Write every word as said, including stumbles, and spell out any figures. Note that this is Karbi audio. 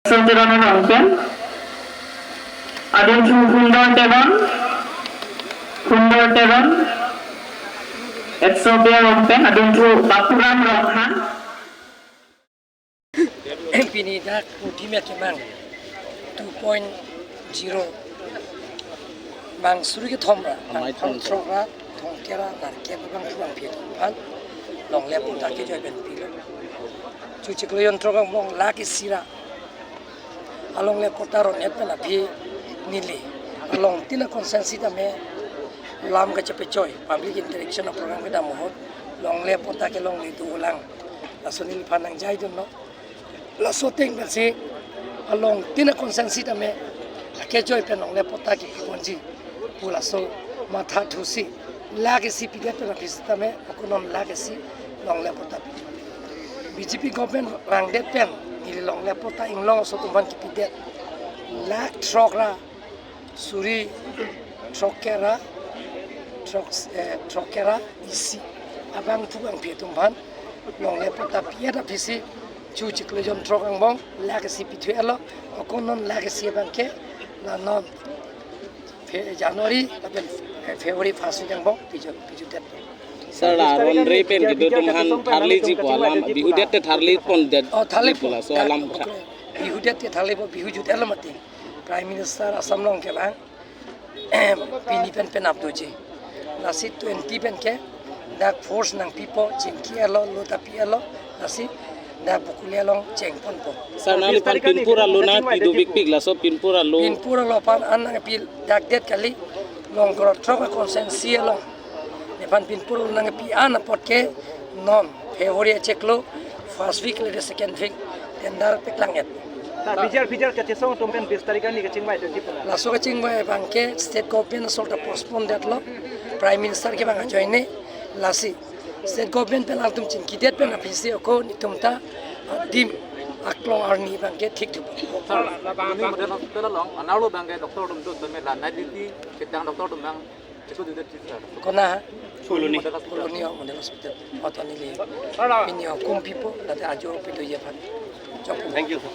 Sotiron Rongpen, adun thu Hundor Teron, Hundor Teron, Etso Bey Rongpen, adun thu Bapuram Ronghang. Pini dak pudi me kemang two point zero bang suri kethom ra, bang amai thom throk ra, thomkep ra, nerkep ra bang thu bang phi atum aphan longle patta kejoi pen pilo. Chu chiklo jon throk angbong lakh isi ra alongle patta ron-et pen aphi neli along tin a constituency tame lam kachepechoi public interaction a program kedam ahut longle patta kelongle dolang. Laso neliphan nangjaidunlo. Laso ateng pensi along tin a constituency tame akejoi pen longle patta kipi ponji pu laso matha thusi lakh isi pidet pen aphi sitame ako non lakh isi longle patta pi. B J P government vangdet pen neli longle patta inglong aso atum aphan kipidet lakh throk ra suri throkkep ra throk, eh, throkkep ra isi abang thu bang phi atum aphan longle patta pi-et aphisi chu chiklo jon throk angbong lakh isi pithu-etlo. Ako non lakh isi abangke la non Fe-, January lapen, eh, February first week angbong piju, pijudet. Sir, la ronre pen kedo atum aphan tharliji pu alam, bihudet te tharli pondet. Oh, tharli pu laso alam. Bihudet te tharli po, bihu jut-etlo mati. Prime Minister Assam along kevang pini pen penap doji. Lasi twenty pen ke dak force nangpipo, chingki-etlo, lo ta pi-etlo, lasi dak Bokolia along chengponpo. Sir, nangliphan pinpur alo nangpi dopikpik, laso pinpur alo. Pinpur alo aphan an nangpi dakdet kali, Longkrong throk a constituency along. Nephan pinpur alo nangpi an apot ke non February achiklo first week lete second week tender paklang-et. Ta bijar bijar kachesong atum pen bis tarik arni kachingvai twenty pen. Laso kachingvai abangke state government asor ta postpone detlo. Prime Minister ke bang ajoine, lasi state government pen alangtum chingkidet pen aphisi ako netum ta adim aklong arni abangke thik thupo. Sir, la, la, Colony Model Hospital along anerlo abangke doctor atum do tame la night duty ketang doctor atum abang check-up duty, sir. Kona? Colony. Model Hospital. Colony Model Hospital. Auto neli. Sir, la. Pini akum pipo, late ajo pido ye phan. Chok. Thank you, sir.